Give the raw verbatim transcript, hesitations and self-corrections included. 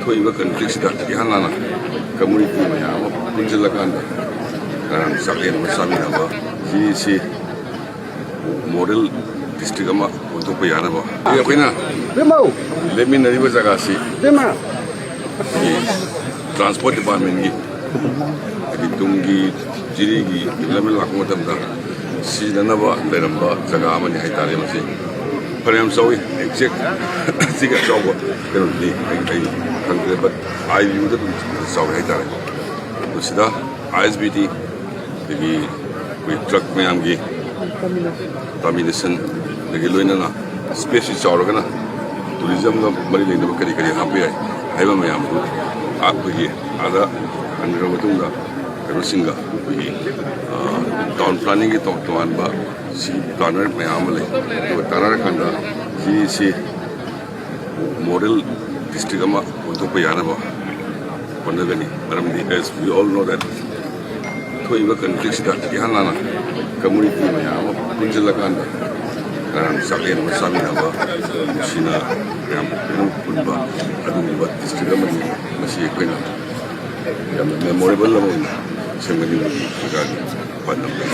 ꯊꯣꯛꯏꯕ ꯀꯟꯐ꯭ꯂꯤꯛꯁꯤꯗ ꯏꯍꯥꯟ ꯍꯥꯟꯅ ꯀꯝꯃꯨꯅꯤꯇꯤ ꯃꯌꯥꯝ ꯑꯃ ꯄꯨꯟꯁꯤꯜꯂꯀꯥꯟꯗ ꯉꯔꯥꯡ ꯆꯥꯛꯂꯦꯟ ꯑꯃ ꯆꯥꯃꯤꯟꯅꯕ, ꯖꯤꯔꯤꯁꯤ ꯃꯣꯗꯦꯜ ꯗꯤꯁꯇ꯭ꯔꯤꯛ ꯑꯃ ꯑꯣꯟꯊꯣꯛꯄ ꯌꯥꯅꯕ ꯑꯩꯈꯣꯏꯅ ꯂꯦꯞꯃꯤꯟꯅꯔꯤꯕ ꯖꯒꯥꯁꯤ ꯇ꯭ꯔꯥꯟꯁꯄꯣꯔꯠ ꯗꯤꯄꯥꯔꯠꯃꯦꯟꯒꯤ, ꯍꯥꯏꯗꯤ ꯇꯨꯡꯒꯤ ꯖꯤꯔꯤꯒꯤ ꯗꯤꯕꯂꯞꯃꯦꯟ ꯂꯥꯛꯄ ꯃꯇꯝꯗ ꯁꯤꯖꯤꯟꯅꯅꯕ ꯂꯩꯔꯝꯕ ꯖꯒꯥ ꯑꯃꯅꯤ ꯍꯥꯏꯇꯥꯔꯦ꯫ ꯃꯁꯤ ꯐꯅꯌꯥꯝ ꯆꯥꯎꯏ, ꯑꯦꯛꯖꯦꯛ ꯁꯤꯒꯤ ꯑꯆꯥꯎꯕ ꯀꯩꯅꯣꯗꯤ ꯑꯩ ꯑꯩ ꯈꯪꯗ꯭ꯔꯦ, ꯕꯠ ꯑꯥꯏ ꯚ꯭ꯌꯨꯗ ꯑꯗꯨꯝ ꯆꯥꯎꯏ ꯍꯥꯏꯇꯥꯔꯦ꯫ ꯃꯁꯤꯗ ꯑꯥꯏ ꯑꯦꯁ ꯕꯤ ꯇꯤ, ꯑꯗꯒꯤ ꯑꯩꯈꯣꯏ ꯇ꯭ꯔꯛ ꯃꯌꯥꯝꯒꯤ ꯇꯔꯃꯤꯅꯦꯁꯟ, ꯑꯗꯒꯤ ꯂꯣꯏꯅꯅ ꯁ꯭ꯄꯦꯁꯁꯤ ꯆꯥꯎꯔꯒꯅ ꯇꯨꯔꯤꯖꯝꯒ ꯃꯔꯤ ꯂꯩꯅꯕ ꯀꯔꯤ ꯀꯔꯤ ꯍꯥꯞꯄ ꯌꯥꯏ ꯍꯥꯏꯕ ꯃꯌꯥꯝꯗꯨ ꯑꯩꯈꯣꯏꯒꯤ ꯑꯥꯗ ꯍꯟꯈ꯭ꯔꯕ ꯃꯇꯨꯡꯗ ꯀꯩꯅꯣꯁꯤꯡꯒ ꯑꯩꯈꯣꯏꯒꯤ ꯇꯥꯎꯟ ꯄ꯭ꯂꯥꯅꯤꯡꯒꯤ ꯇꯣꯉꯥꯟ ꯇꯣꯉꯥꯟꯕ ꯁꯤ ꯄ꯭ꯂꯥꯅꯔ ꯃꯌꯥꯝ ꯑꯃ ꯂꯩ꯫ ꯑꯗꯨꯒ ꯇꯥꯟꯅꯔꯀꯥꯟꯗ ꯁꯤꯁꯤ ꯃꯣꯗꯦꯜ ꯗꯤꯁꯇ꯭ꯔꯤꯛ ꯑꯃ ꯑꯣꯟꯊꯣꯛꯄ ꯌꯥꯅꯕ ꯍꯣꯠꯅꯒꯅꯤ꯫ ꯃꯔꯝꯗꯤ, as we all know that, ꯊꯣꯛꯏꯕ ꯀꯟꯐ꯭ꯂꯤꯛꯁꯤꯗ ꯏꯍꯥꯟ ꯍꯥꯟꯅ ꯀꯝꯃꯨꯅꯤꯇꯤ ꯃꯌꯥꯝ ꯑꯃ ꯄꯨꯟꯁꯤꯜꯂꯀꯥꯟꯗ ꯉꯔꯥꯡ ꯆꯥꯛꯂꯦꯟ ꯑꯃ ꯆꯥꯃꯤꯟꯅꯕ, ꯅꯨꯡꯁꯤꯅ ꯃꯌꯥꯝ ꯄꯨꯟꯕ ꯑꯗꯨꯒꯨꯝꯕ ꯗꯤꯁꯇ꯭ꯔꯤꯛ ꯑꯃꯅꯤ꯫ ꯃꯁꯤ ꯑꯩꯈꯣꯏꯅ ꯌꯥꯝꯅ ꯃꯦꯃꯣꯔꯦꯕꯜ ꯑꯃ ꯑꯣꯏꯅ ꯁꯦꯝꯒꯠꯅꯤꯡꯕꯒꯤ ꯁꯔꯀꯥꯔꯒꯤ ꯄꯥꯟꯗꯝ ꯂꯩ꯫